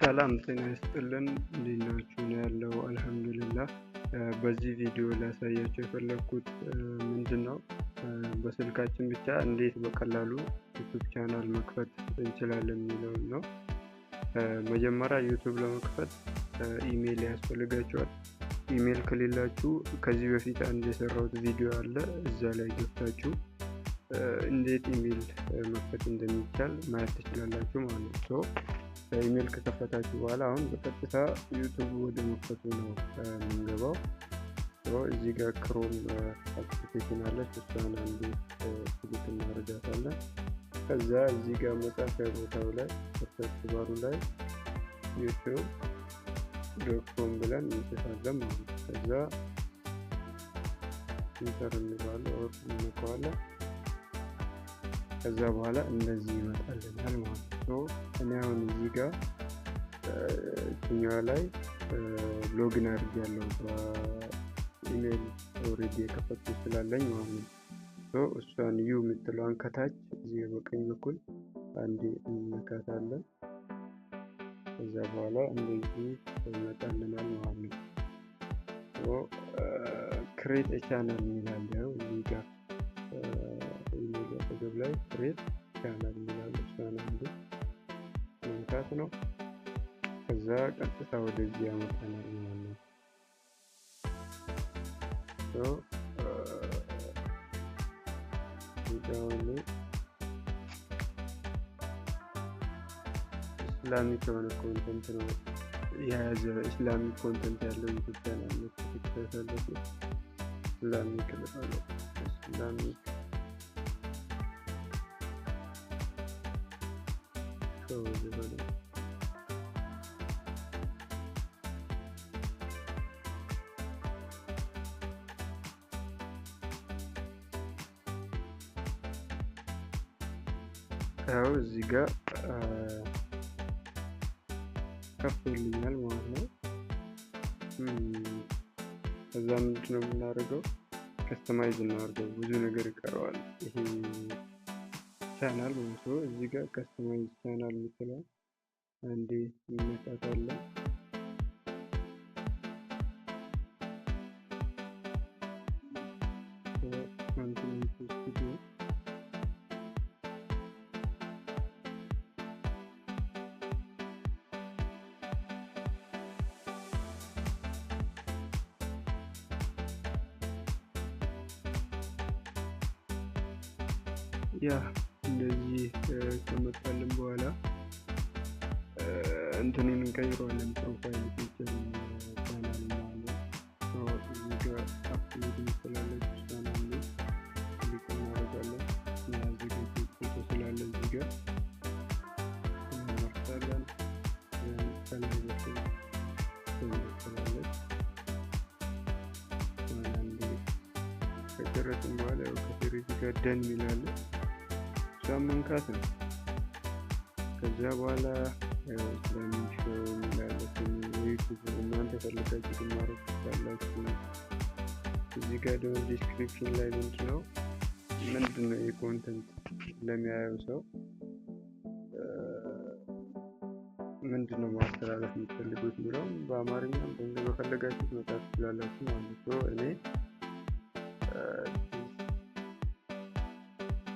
ሰላም ጤና ይስጥልን፣ እንዴት ናችሁ? ነው ያለው፣ አልሐምዱሊላህ። በዚህ ቪዲዮ ላሳያችሁ የፈለግኩት ምንድን ነው፣ በስልካችን ብቻ እንዴት በቀላሉ YouTube channel መክፈት እንችላለን የሚለውን ነው። መጀመሪያ YouTube ለመክፈት ኢሜይል ያስፈልጋችኋል። ኢሜይል ከሌላችሁ ከዚህ በፊት አንድ የሰራሁት ቪዲዮ አለ። እዛ ላይ ገብታችሁ እንዴት ኢሜይል መክፈት እንደሚቻል ማየት ትችላላችሁ ማለት ነው። ኢሜይል ከከፈታችሁ በኋላ አሁን በቀጥታ YouTube ወደ መክፈቱ ነው የምንገባው። እዚህ ጋር Chrome application አለች። እሷን አንዱ click እናደርጋታለን። ከዛ እዚህ ጋር መጻፊያ ቦታው ላይ search bar ኡ ላይ YouTube.com ብለን እንጽፋለን ማለት ነው። ከዛ enter እንለዋለን or እንነካዋለን። ከዛ በኋላ እንደዚህ ይመጣልናል ማለት ነው። እኔ አሁን እዚህ ጋር እችኛዋ ላይ login አድርጌያለሁ፣ በኢሜይል already የከፈትኩት ስላለኝ ማለት ነው። እሷን you የምትለዋን ከታች እዚህ በቀኝ በኩል አንዴ እንነካታለን። ከዛ በኋላ እንደዚህ ይመጣልናል ማለት ነው። Create channel የሚላል፣ ያው እዚህ ጋር ኢሜይል አጠገብ ላይ create channel የሚላል፣ እሷን አንዱ መንካት ነው። ከዛ ቀጥታ ወደዚህ ያመጣናል ማለት ነው። አሁን Islamic የሆነ content ነው የያዘ፣ Islamic content ያለው YouTube channel መክፈት ከፈለጉ Islamic ልበለው፣ Islamic show ልበለው። ያው እዚህ ጋር ከፍቶልኛል ማለት ነው። ከዛ ምንድነው የምናደርገው? Customize እናደርገው። ብዙ ነገር ይቀረዋል ይሄ ቻናል ማለት ነው። እዚህ ጋር customize channel የምትለው አንዴ እንመጣታለን። ስቱዲዮ፣ yeah፣ እንደዚህ ከመጣልን በኋላ እንትኑን እንቀይረዋለን። Profile picture channel ማለት ነው። እዚህ ጋር upload የምትላለች፣ እሷን አንዴ click እናደርጋለን። ያዘጋጀው ፎቶ ስላለ እዚህ ጋር እንመርጣለን። ከላይ በኩል ትላለች። አንዴ ከጨረስን በኋላ ያው ከስር እዚህ ጋር done የሚላለ፣ እሷን መንካት ነው። ከዚያ በኋላ Islamic show የሚላለ፣ YouTube እናንተ ፈልጋችሁ ማድረግ ትችላላችሁ። እዚህ ጋር ደግሞ description ላይ ምንድነው የ content ለሚያየው ሰው ምንድነው ማስተላለፍ የምትፈልጉት የሚለውም በአማርኛም በፈለጋችሁት መጻፍ ትችላላችሁ ማለት ነው። እኔ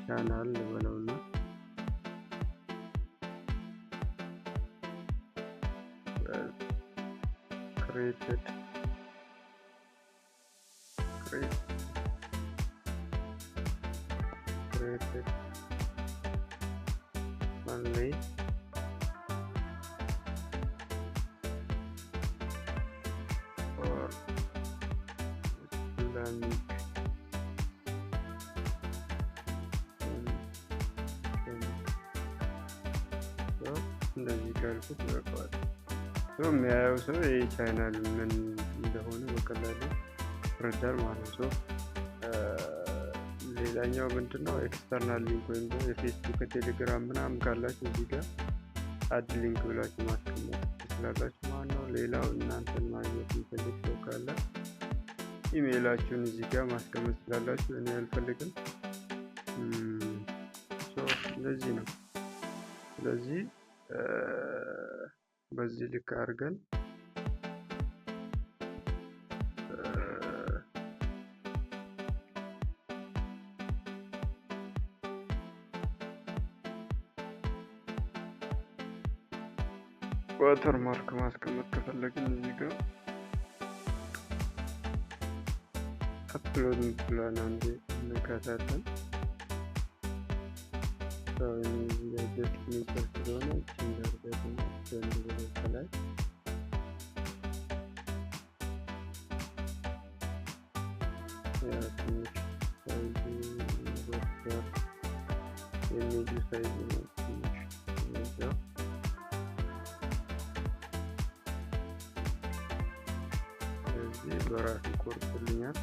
ቻናል ልበለውና created only for Islamic content። እንደዚህ ካልኩት ይበቃዋል። የሚያየው ሰው ይህ ቻናል ምን እንደሆነ በቀላሉ ይረዳል ማለት ነው። ሌላኛው ምንድነው? External link ወይም ደግሞ የፌስቡክ፣ ቴሌግራም ምናምን ካላችሁ እዚህ ጋር add link ብላችሁ ማስቀመጥ ትችላላችሁ ማለት ነው። ሌላው እናንተን ማግኘት የሚፈልግ ሰው ካለ ኢሜይላችሁን እዚህ ጋር ማስቀመጥ ትችላላችሁ። እኔ አልፈልግም። እንደዚህ ነው። ስለዚህ በዚህ በዚህ ልክ አድርገን watermark ማስቀመጥ ከፈለግን እዚህ ጋር upload ምትለዋን አንዴ እንነካታለን። Just nature ስለሆነ እችን ላድርጋትና ዘንድ ብሎ ከላይ ያ ትንሽ size ኡ ወርዷል። የ image ኡ size ነው ትንሽ የበዛው። ስለዚህ በራሱ ይቆርጥልኛል።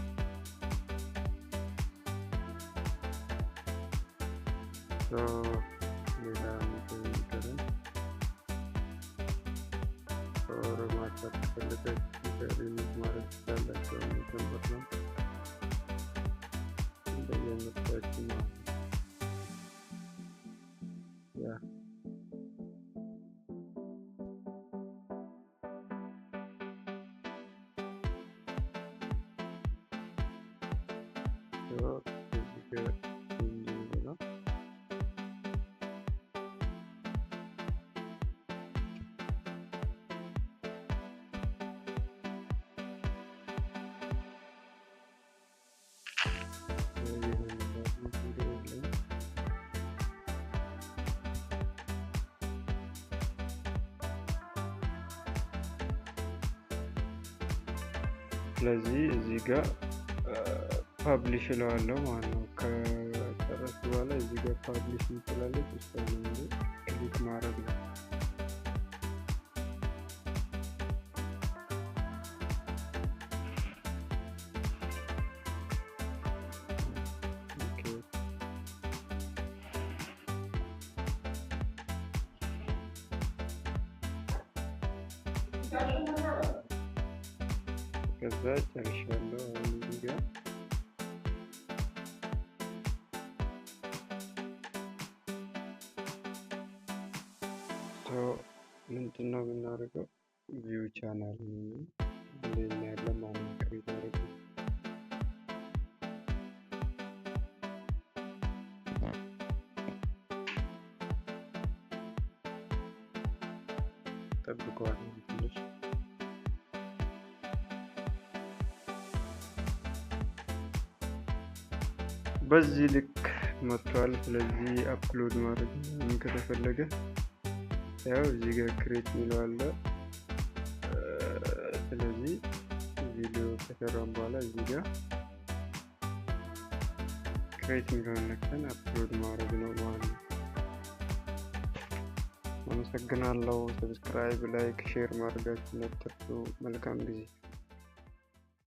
ሌላ የሚቀረን or ማጥፋት ከፈለጋችሁ ሪሙቭ ማድረግ ትችላላችሁ። መጀመር ነው እንደየምርጫችሁ ማለት ነው። ያ እዚህ ጋር change እንበለው። ስለዚህ እዚህ ጋር publish እለዋለሁ ማለት ነው። ከጨረስኩ በኋላ እዚህ ጋር publish ምትላለች፣ እሷን click ማድረግ ነው። ከዛ ጨርሻለሁ። አሁን እዚህ ጋር ምንድን ነው የምናደርገው? View channel እናያለን ማለት ነው። Create አደረግነው ጠብቀዋለን ትንሽ። በዚህ ልክ መጥቷል። ስለዚህ upload ማድረግ ምናምን ከተፈለገ ያው እዚህ ጋር create የሚለው አለ። ስለዚህ ቪዲዮ ከሰራን በኋላ እዚህ ጋር create የሚለውን ነክተን upload ማድረግ ነው ማለት ነው። አመሰግናለሁ። Subscribe፣ like፣ share ማድረጋችሁን አትርሱ። መልካም ጊዜ።